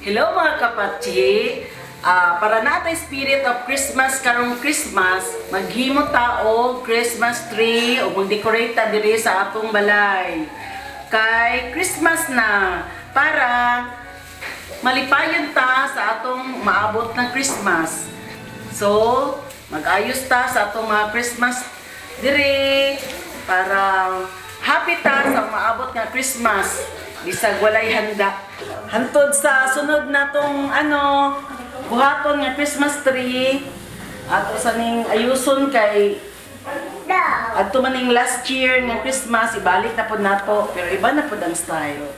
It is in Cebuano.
Hello, mga kapatid! Para naa tay spirit of Christmas karong Christmas, maghimo ta og Christmas tree o mag-decorate ta diri sa atong balay. Kay Christmas na, para malipayon ta sa atong maabot na Christmas. So, mag-ayos ta sa atong mga Christmas diri para happy ta sa maabot nga Christmas bisag walay handa. Hantod sa sunod natong ano buhaton nga Christmas tree, ato sa ning ayuson kay adto maning last year nga Christmas, ibalik na pod nato pero iba na pod ang style.